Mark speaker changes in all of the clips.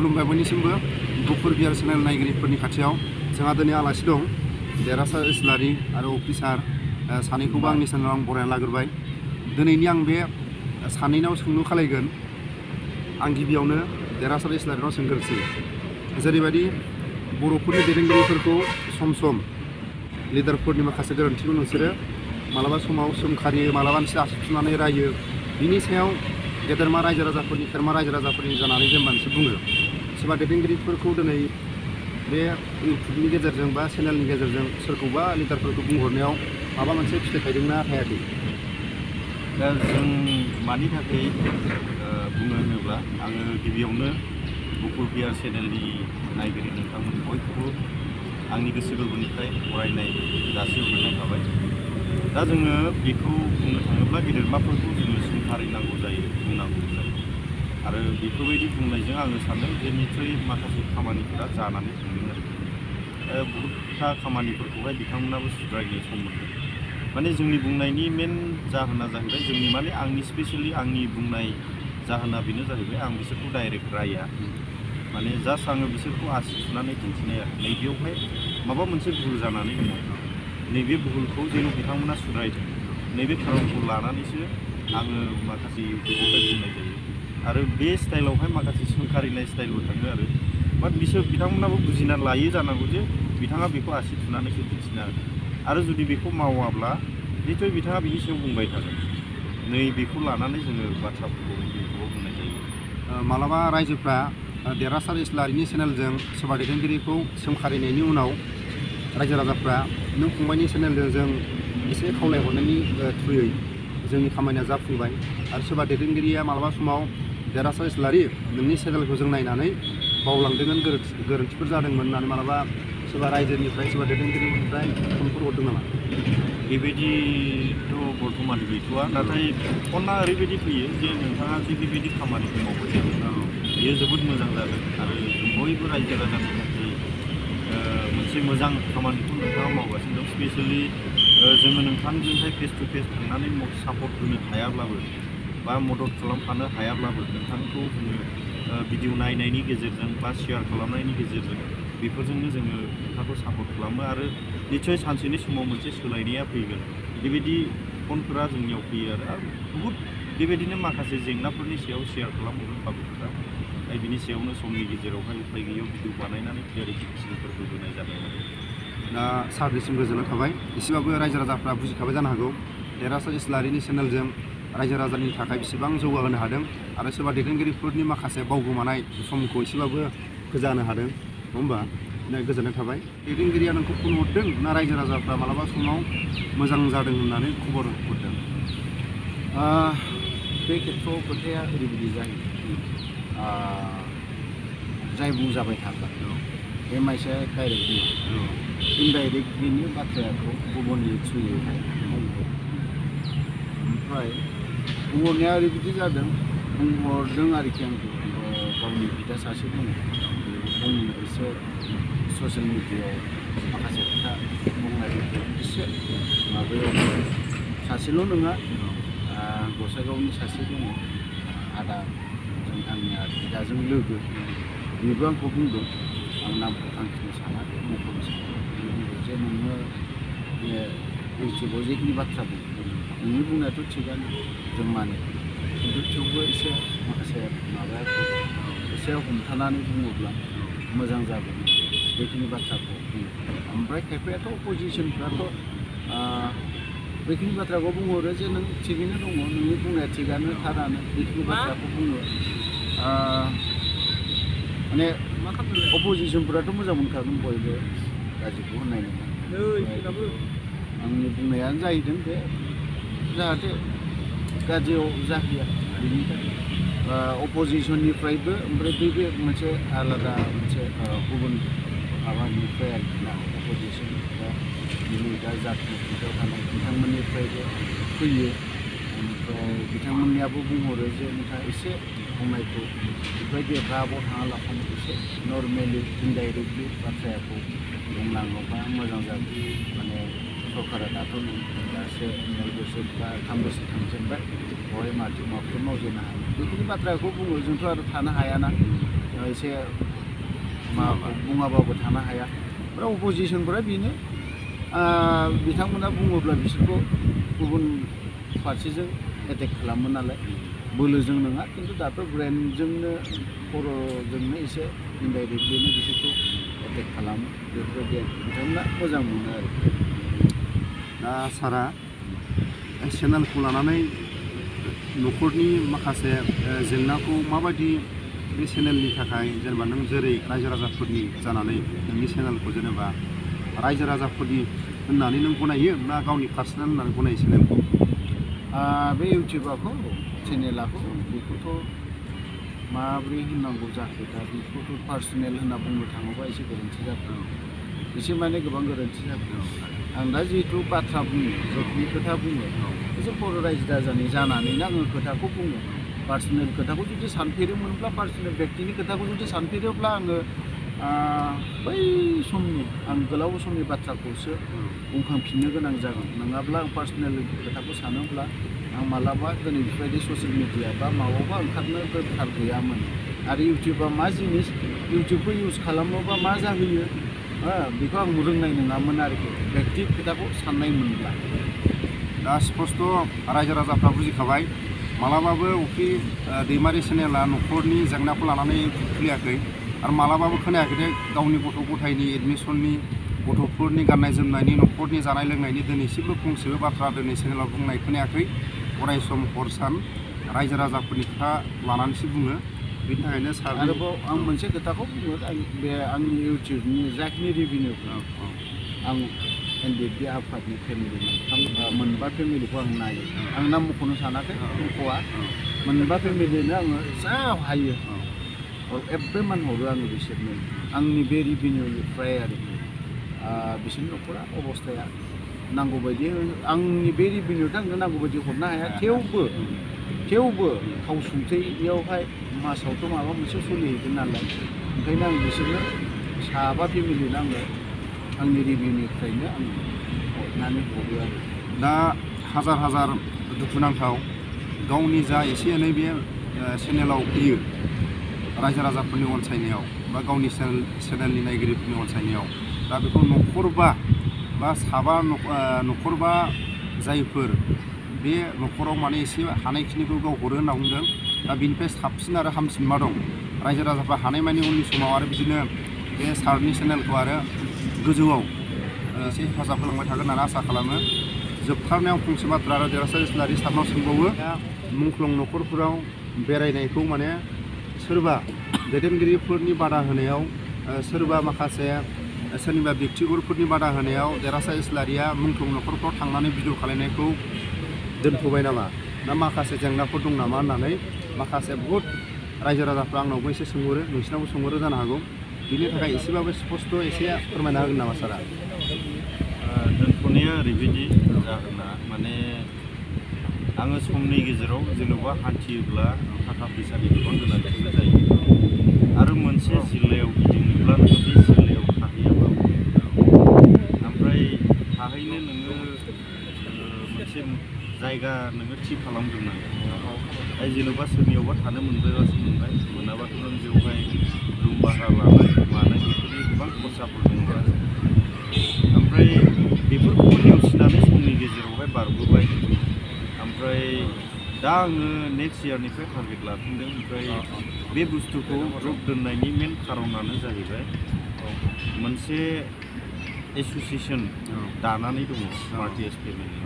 Speaker 1: खुलुमबाय बयनिसिमबो गुफुर बियार चेनेल नायगिरिफोरनि खाथियाव जोंहा दिनै आलासि दं देरहासार इस्लारि आरो अफिसार सानैखौबो आंनि चेनेलाव आं बरायना लाग्रोबाय। दिनैनि आं बे सानैनाव सोंलु खालायगोन। आं गिबियावनो देरहासार इस्लारिनाव सोंग्रोसै जेरैबायदि बर'फोरनि दैदेनगिरिफोरखौ सम सम लिडारफोरनि माखासे गोरोन्थिखौ नोंसोरो मालाबा समाव सोमखारियो, मालाबा नोंसोर आसि थुनानै रायो। बिनि सायाव गेदेरमा रायजो राजाफोरनि खेरमा रायजो राजाफोरनि जानानै जेनेबा नोंसोर बुङो सोरबा दैदेनगिरिफोरखौ दिनै बे इउटुबनि गेजेरजों बा चेनेलनि गेजेरजों सोरखौबा लिडारफोरखौ बुंहरनायाव माबा मोनसे फिथाइ थायदोंना थायाखै?
Speaker 2: दा जों मानि थाखाय बुङो होनोब्ला आङो गिबियावनो गुफुर बियार चेनेलनि नायगिरि नोंथांमोन बयखौबो आंनि गोसो गोरबोनिफ्राय बरायनाय जासिहरनाय थाबाय। दा जोङो बेखौ बुंनो थाङोब्ला गेदेरमाफोरखौ जोङो सोंखारिनांगौ जायो, बुंनांगौ जायो। आरो बेफोरबायदि बुंनायजों आङो सानदों जे निस्सय माखासे खामानिफोरा जानानै थांदों आरो बहुतथा खामानिफोरखौहाय बिथांमोनाबो सुद्रायनो सम मोनदों। माने जोंनि बुंनायनि मेन जाहोना जाहैबाय जोंनि माने आंनि स्पेसियेलि आंनि बुंनाय जाहोना बेनो जाहैबाय आं बिसोरखौ डाइरेक्ट राया, माने जास्ट आङो बिसोरखौ आसि थुनानै दिन्थिनाय आरो नैबेयावहाय माबा मोनसे भुल जानानै दङ, नैबे भुलखौ जेन' बिथांमोना सुद्रायदों, नैबे खारनखौ लानानैसो आङो माखासे इउटुबावहाय बुंनाय जायो। आरो बे स्टाइलावहाय माखासे सोंखारिनाय स्टाइलबो थाङो आरो बाट बिथांमोनाबो बुजिनानै लायो जानांगौ जे बिथाङा बेखौ आसि थुनानैसो दिन्थिनो हागोन। आरो जुदि बेखौ मावाब्ला निस्सय बिथाङा बिनि सायाव बुंबाय थागोन। नै बेखौ लानानै जोङो बाथ्राफोरखौ इउटुबाव बुंनाय जायो।
Speaker 1: मालाबा रायजोफ्रा देरहासार इस्लारिनि चेनेलजों सोरबा दैदेनगिरिखौ सोंखारिनायनि उनाव रायजो राजाफ्रा नों फंबायनि चेनेलजों जों एसे खावलायहरनायनि थ्रुयै जोंनि खामानिया जाफुंबाय। आरो सोरबा दैदेनगिरिया मालाबा समाव देरहासार इस्लारि नोंनि चेनेलखौ जों नायनानै बावलांदोंमोन, गोरोन्थिफोर जादोंमोन होननानै मालाबा सोरबा रायजोनिफ्राय सोरबा दैदेनगिरिनिफ्राय फनफोर हरदों नामा?
Speaker 2: बेबायदिथ' बर्थमान गैथ'वा, नाथाय फना ओरैबायदि फैयो जे नोंथाङा जे बेबायदि खामानिखौ मावबाय थादों बेयो जोबोद मोजां जादों आरो बयबो रायजो राजानि थाखाय मोनसे मोजां खामानिखौ नोंथाङा मावगासिनो दं। स्पेसियेलि जोङो नोंथांजोंहाय फेस टु फेस थांनानै सापर्ट होनो हायाब्लाबो बा मदद खालामफानो हायाब्लाबो नोंथांखौ जोङो भिडिअ नायनायनि गेजेरजों बा शेयार खालामनायनि गेजेरजों बेफोरजोंनो जोङो नोंथांखौ सापर्ट खालामो आरो निस्सय सानसेनि समाव मोनसे सोलायनाया फैगोन। बेबायदि फनफोरा जोंनियाव फैयो आरो बहुद बेबायदिनो माखासे जेंनाफोरनि सायाव शेयार खालामहरो पाब्लिकफ्रा। बिनि सायावनो समनि गेजेरावहाय उफाय गैयैयाव भिडिअ बानायनानै क्लियारिफिकेसनफोरखौ होनाय जादों।
Speaker 1: दा सारनिसिम गोजोननाय थाबाय। एसेबाबो रायजो राजाफ्रा बुजिखाबाय जानो हागौ देरहासार इस्लारिनि चेनेलजों रायजो राजानि थाखाय बेसेबां जौगाहोनो हादों आरो सोरबा दैदेनगिरिफोरनि माखासे बावगोमानाय समखौ एसेबाबो फोजानो हादों, नङा होमबा? गोजोननाय थाबाय। दैदेनगिरिया नोंखौ फन हरदों ना रायजो राजाफ्रा मालाबा समाव मोजां जादों होननानै खबर हरदों?
Speaker 3: बे खेत्रआव खोथाया ओरैबायदि जायो, जाय बुंजाबाय थागोन बे मानसिया डाइरेक्ट बुङो, इनडाइरेक्टलिनि बाथ्राखौ गुबुननि थ्रुयैहाय बुंहरो। ओमफ्राय बुंहरनाया ओरैबायदि जादों, बुंहरदों आरोखि आंखौ गावनि बिदा सासे दङ, बुंनो एसे ससियेल मिडियायाव माखासे खोथा बुंनायफोरखौ एसे माबायाव सासेल' नङा, गसाइगावनि सासे दङ आदा, आंनि बिदाजों लोगो, बेबो आंखौ बुंदों। आं नामखौ थांखिनो सानाखै, मख'नो सानाखै। बुंदों जे नोङो बे इउटुबाव जेखिनि बाथ्रा बुंदों नोंनि बुंनायाथ' थिगानो, जों माने खिन्थु थेवबो एसे माखासे माबाखौ एसे हमथानानै बुङोब्ला मोजां जागोन बेखिनि बाथ्राखौ बुङो। ओमफ्राय खायफायाथ' अपोजिसनफ्राथ' बेखिनि बाथ्राखौ बुंहरो जे नों थिगैनो दङ, नोंनि बुंनाया थिगानो थारानो, बेखिनि बाथ्राखौ बुङो। माने अपोजिसनफोराथ' मोजां मोनखागोन, बयबो गाज्रिखौ होननाय नङा। आंनि बुंनायानो जाहैदों बे जाहाथे गाज्रियाव जाहैया बेनि थाखाय अपोजिसननिफ्रायबो, ओमफ्राय बे मोनसे आलादा मोनसे गुबुन माबानिफ्राय आरोखि ना, अपोजिसन बा दिनै दा जाखिनि खुंथायाव थानाय बिथांमोननिफ्रायबो फैयो। ओमफ्राय बिथांमोननियाबो बुंहरो जे नोंथाङा एसे बुंनायखौ बेबायदि राबाव थाङालाफानो एसे नर्मेलि इनडाइरेक्टलि बाथ्राखौ बुंलाङोबा मोजां जागोन। माने सरकारा दाथ' दासो 2 बोसोर बा 3 बोसोर थांजेनबाय, बेवहाय माथो मावजेननो हायो बेखिनि बाथ्राखौ बुङो। जोंथ' आरो थानो हायाना, एसे माबा बुङाबाबो थानो हाया ओमफ्राय अपोजिसनफोरा बेनो बिथांमोना बुङोब्ला बिसोरखौ गुबुन फारसेजों एटेक खालामो नालाय बोलोजों नङा खिन्थु दाथ' ब्रेनजोंनो खर'जोंनो एसे इनडाइरेक्टलिनो बिसोरखौ एटेक खालामो बेफोरबायदि बिथांमोना मोजां मोनो आरो
Speaker 1: दा सारा चेनेलखौ लानानै न'खरनि माखासे जेंनाखौ माबायदि बे चेनेलनि थाखाय जेनेबा नों जेरै रायजो राजाफोरनि जानानै नोंनि चेनेलखौ जेनेबा रायजो राजाफोरनि होननानै नों गनायो ना गावनि पार्सनेल होननानै गनायो चेनेलखौ
Speaker 3: बे इउटुबाखौ चेनेलाखौ बेखौथ' माब्रै होननांगौ जाखो दा बेखौथ' पार्सनेल होनना बुंनो थाङोबा एसे गोरोन्थि जागोन एसे माने गोबां गोरोन्थि जागोन आं दा जिहेतु बाथ्रा बुङो जोंनि खोथा बुङो एसे बर' रायजो राजानि जानानैनो आङो खोथाखौ बुङो पार्सनेल खोथाखौ जुदि सानफेरोमोनब्ला पार्सनेल व्यक्तिनि खोथाखौ जुदि सानफेरोब्ला आङो बै समनि आं गोलाव समनि बाथ्राखौसो बुंखांफिननो गोनां जागोन नङाब्ला आं पार्सनेल खोथाखौ सानोब्ला आं मालाबा दिनै बेफोरबायदि ससियेल मिडिया बा माबावबा ओंखारनो दरखार गैयामोन आरो इउटुबा मा जिनिस इउटुबखौ इउज खालामोबा मा जाहोयो बेखौ आं रोंनाय नङामोन आरोखि व्यक्ति खोथाखौ साननाय मोनब्ला
Speaker 1: दा स्पष्ट रायजो राजाफ्रा बुजिखाबाय मालाबाबो अफि दैमारि चेनेला न'खरनि जेंनाखौ लानानै खुलियाखै आरो मालाबाबो खोनायाखै दे गावनि गथ' गथायनि एडमिसननि गथ'फोरनि गाननाय जोमनायनि न'खरनि जानाय लोंनायनि दिनैसिमबो फंसेबो बाथ्रा दिनै चेनेलाव बुंनाय खोनायाखै अराय सम हर सान रायजो राजाफोरनि खोथा लानानैसो बुङो बेनि थाखायनो सार
Speaker 3: आरोबाव आं मोनसे खोथाखौ बुङो बे आंनि इउटुबनि जाखिनि रिभिनिउ आं एनडिएफबि आफादनि फेमिलि मोनबा फेमिलिखौ आं नायो आं नाम मख'नो सानाखै मख'आ मोनबा फेमिलिनो आङो जा हायो एभ्रि मान्थ हरो आङो बिसोरनो आंनि बे रिभिनिउनिफ्राय आरोखि बिसोरनि न'खरा अबस्थाया नांगौ बायदि आंनि बे रिभिनिउथ' आंनो नांगौ बायदि हरनो हाया थेवबो थाव संख्रियावहाय मासावथ' माबा मोनसे सोलिहैगोन नालाय ओंखायनो आं बिसोरनो साबा फेमिलिनो आङो आंनि रिभिनिउनिफ्रायनो आं हरनानै हरो आरो
Speaker 1: दा हाजार दुखुनांथाव गावनि जा एसे एनै बे चेनेलाव फैयो रायजो राजाफोरनि अनसायनायाव बा गावनि चेनेलनि नायगिरिफोरनि अनसायनायाव दा बेखौ न'खरबा न'खरबा जायफोर बे न'खराव माने एसे हानायखिनिखौ गाव हरो होनना बुंदों दा बिनिफ्राय साबसिन आरो हामसिन मा दं रायजो राजाफ्रा हानायमानि उननि समाव आरो बिदिनो बे सारनि चेनेलखौ आरो गोजौआव एसे हेफाजाब होलांबाय थागोन होननानै आसा खालामो जोबथारनायाव फंसे बाथ्रा आरो देरहासार इस्लारि सारनाव सोंबावो मुंख्लं न'खरफोराव बेरायनायखौ माने सोरबा दैदेनगिरिफोरनि बादा होनायाव सोरबा माखासे सोरनिबा व्यक्तिगतफोरनि बादा होनायाव देरहासार इस्लारिया मुंख्लं न'खरफ्राव थांनानै भिडिअ खालामनायखौ दोनथ'बाय नामा ना माखासे जेंनाफोर दं नामा होननानै माखासे बहुद रायजो राजाफ्रा आंनावबो एसे सोंहरो नोंसिनावबो सोंहरो जानो हागौ बिनि थाखाय एसेबाबो स्पष्ट एसे फोरमायना होगोन नामा सारा
Speaker 2: दोनथ'नाया ओरैबायदि जाहोना माने आङो समनि गेजेराव जेन'बा हान्थियोब्ला थाखा फैसानि गोबां गोनांथि जायो आरो मोनसे जिल्लायाव गिदिंनोब्ला नोङो बे जिल्लायाव थाहैयाबाबो ओमफ्राय थाहैनो नोङो मोनसे जायगा नोङो थि खालामग्रोनांगोन जेन'बा सोरनियावबा थानो मोनबायबासो मोनबाय मोनाबाथ' नों बेवहाय रुम भारा लानाय मानाय बेफोरनि गोबां खरसाफोर दङ आरो ओमफ्राय बेफोरखौ नेवसिनानै समनि गेजेरावहाय बारबोबाय ओमफ्राय दा आङो नेक्स्ट इयारनिफ्राय टारगेट लाफिनदों ओमफ्राय बे बुस्थुखौ द्रप दोननायनि मेन खारनानो जाहैबाय मोनसे एस'सिएसन दानानै दङ मार्टिएस फेमिलि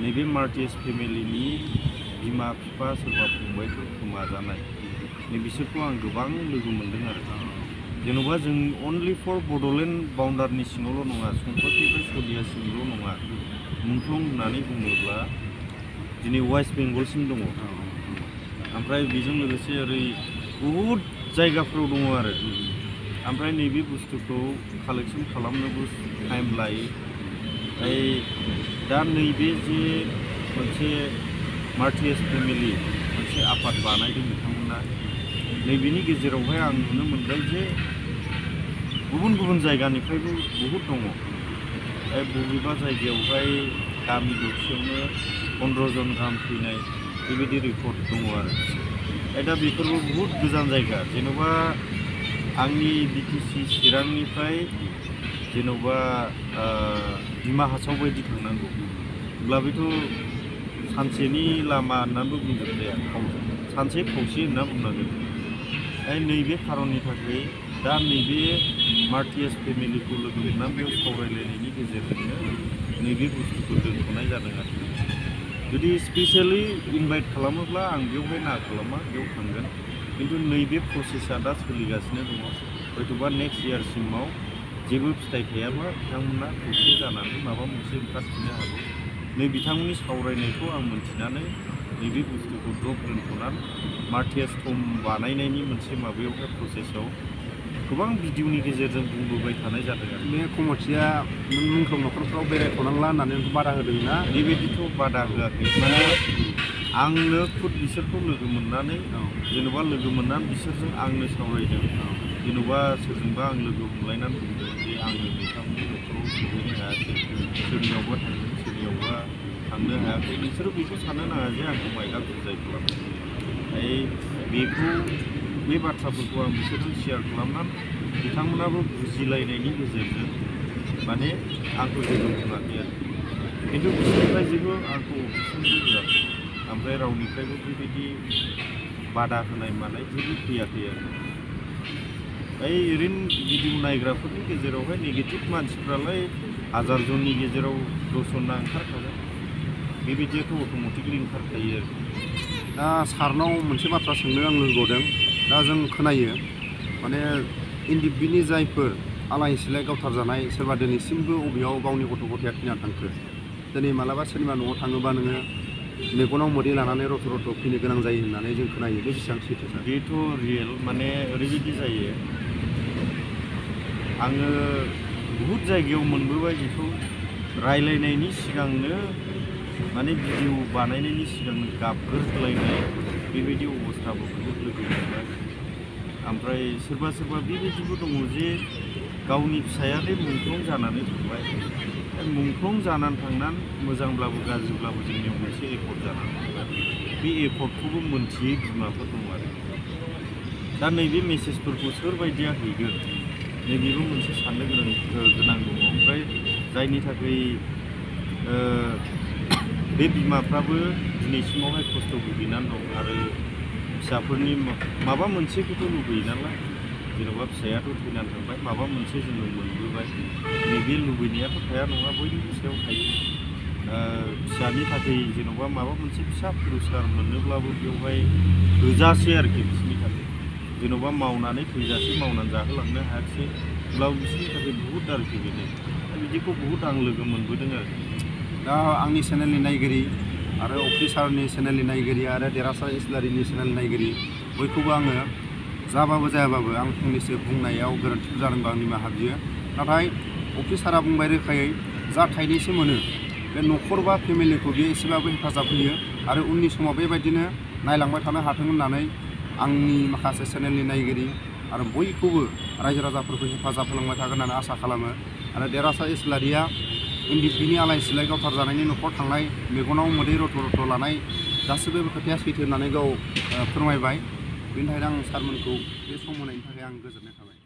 Speaker 2: नैबे मार्टिएस फेमिलिनि बिमा बिफा सोरबा फंबायफोर गोमाजानाय बिसोरखौ आं गोबां लोगो मोन्दों आरो जेन'बा जों अनलि फर बड'लेण्ड बाउन्डारिनि सिङावल' नङा सम्पतिनिफ्राय सदियासिमल' नङा मुंख्लं होननानै बुङोब्ला दिनै वेस्ट बेंगलसिम दङ ओमफ्राय बेजों लोगोसे ओरै बहुद जायगाफ्राव दङ आरो ओमफ्राय नैबे बुस्थुखौ कालेक्सन खालामनोबो टाइम लायो दा नैबे जे मोनसे मार्टिएस फेमिलि मोनसे आफाद बानायदों बिथांमोना नैबेनि गेजेरावहाय आं नुनो मोनबाय जे गुबुन गुबुन जायगानिफ्रायबो बहुद दङ बबेबा जायगायावहाय गामि दरसेयावनो 15 जन गाहाम फैनाय बेबायदि रिपर्ट दङ आरो दा बेफोरबो बहुद गोजान जायगा जेन'बा आंनि BTC चिरांनिफ्राय जेन'बा डिमा हासाव बायदि थांनांगौ अब्ला बेथ' सानसेनि लामा होननानैबो बुंजोबजाया सानसे खावसे होनना बुंनांगोन नैबे खारननि थाखाय दा नैबे मार्टियास फेमिलिखौ लोगो मोननानै बेयाव सावरायलायनायनि गेजेरजोंनो नैबे बुस्थुखौ दोनथ'नाय जादों आरो जुदि स्पेसियेलि इनभाइट खालामोब्ला आं बेवहाय ना खालामा बेयाव थांगोन खिन्थु नैबे प्रसेसा दा सोलिगासिनो दङ हयथ'बा नेक्स्ट इयारसिमाव जेबो फिथाइ थायाबा बिथांमोना खौसे जानानै माबा मोनसे ओंखारफिननो हागौ नै बिथांमोननि सावरायनायखौ आं मोन्थिनानै नैबे बुस्थुखौ द्रप दोनथ'नानै मार्टियास टम बानायनायनि मोनसे माबायावहाय प्रसेसआव गोबां भिडिअनि गेजेरजों बुंबोबाय थानाय जादों आरो
Speaker 1: बे कमिटिया नों मुंख्लं न'खरफ्राव बेरायथ'नांला होननानै बादा होदों ना
Speaker 2: बेबायदिथ' बादा होआखै माने आंनो खुद बिसोरखौ लोगो मोननानै जेन'बा लोगो मोननानै बिसोरजों आंनो सावरायदों जेन'बा सोरजोंबा आं लोगो हमलायनानै बुंदों जे आङो बिथांमोननि न'खराव सहैनो हायाखै सोरनियावबा थांदों सोरनियावबा थांनो हायाखै बिसोरो बेखौ साननो नाङा जे आंखौ माइगा बुजाय खालामदों बेखौ बे बाथ्राफोरखौ आं बिसोरजों शेयार खालामनानै बिथांमोनाबो बुजिलायनायनि गेजेरजों माने आंखौ जेबो बुङाखै आरो खिन्थु बिसोरनिफ्राय जेबो आंखौ अफिसनिबो होआखै ओमफ्राय रावनिफ्रायबो बेबायदि बादा होनाय मानाय जेबो फैयाखै आरो ओरैनो भिडिअ नायग्राफोरनि गेजेरावहाय नेगेटिभ मानसिफ्रालाय 1000 जननि गेजेराव 10 जना ओंखारखागोन बेबायदियाथ' अट'मेटिकलि ओंखारखायो आरो
Speaker 1: दा सारनाव मोनसे बाथ्रा सोंनो आं लुबैदों दा जों खोनायो माने इन्डिभिनि जायफोर आलाय सिलाय गावथारजानाय सोरबा दिनैसिमबो बबेयाव गावनि गथ' गथाया थैना थांखो दिनै मालाबा सोरनिबा न'आव थाङोबा नोङो मेगनाव मोदै लानानै रथ' रथ' फैनो गोनां जायो होननानै जों खोनायो बे बेसेबां सैथो सार
Speaker 2: बेथ' रियेल माने ओरैबायदि जायो आङो बहुद जायगायाव मोनबोबाय बेखौ रायलायनायनि सिगांनो माने भिडिअ बानायनायनि सिगांनो गाबगोरलायनाय बेबायदि अबस्थाबो बहुद लोगो मोनबाय ओमफ्राय सोरबा सोरबा बेबायदिबो दङ जे गावनि फिसायानो मुंख्लं जानानै थांबाय मुंख्लं जानानै थांनानै मोजांब्लाबो गाज्रिब्लाबो जोंनियाव मोनसे एफर्ट जानानै थांबाय बे एफर्टखौबो मोनथियै बिमाफोर दङ आरो दा नैबे मेसेजफोरखौ सोरबायदिया हैगोन नैबेबो मोनसे साननो गोनां दङ ओमफ्राय जायनि थाखाय बे बिमाफ्राबो दिनैसिमावहाय खस्थ' भुगिनानै दं आरो फिसाफोरनि माबा मोनसेखौथ' लुबैयो नालाय जेन'बा फिसायाथ' थैनानै थांबाय माबा मोनसे जोङो मोनबोबाय नैबे लुबैनायाथ' थाया नङा बयनिबो सायाव थायो फिसानि थाखाय जेन'बा माबा मोनसे फिसा पुरस्कार मोनोब्लाबो बेवहाय थोजासे आरोखि बिसोरनि थाखाय जेन'बा मावनानै थैजासे मावनानै जाहोलांनो हायाखिसै अब्लाबो बिसोरनि थाखाय बहुद आरोखि बेनो बिदिखौ बहुद आं लोगो मोनबोदों आरो
Speaker 1: दा आंनि चेनेलनि नायगिरि आरो अफिसारनि चेनेलनि नायगिरि आरो देरहासार इस्लारिनि चेनेलनि नायगिरि बयखौबो आङो जाबाबो जायाबाबो आं फंनैसो बुंनायाव गोरोन्थि जादोंबा आं निमाहा बियो नाथाय अफिसारा बुंबाय रोखायै जा थाइनैसो मोनो बे न'खर बा फेमिलिखौ बियो एसेबाबो हेफाजाब होयो आरो उननि समाव बेबायदिनो नायलांबाय थानो हाथों होननानै आंनि माखासे चेनेलनि नायगिरि आरो बयखौबो रायजो राजाफोरखौ हेफाजाब होलांबाय थागोन होननानै आसा खालामो आरो देरहासार इस्लारिया इन्डिभिनि आलाय सिलाय गावथारजानायनि न'खर थांनाय मेगनाव मोदै रथ' रथ' लानाय गासैबो खोथाया सैथो होननानै गाव फोरमायबाय बेनि थाखायनो आं सारमोनखौ बे सम होनायनि थाखाय आं गोजोननाय थाबाय।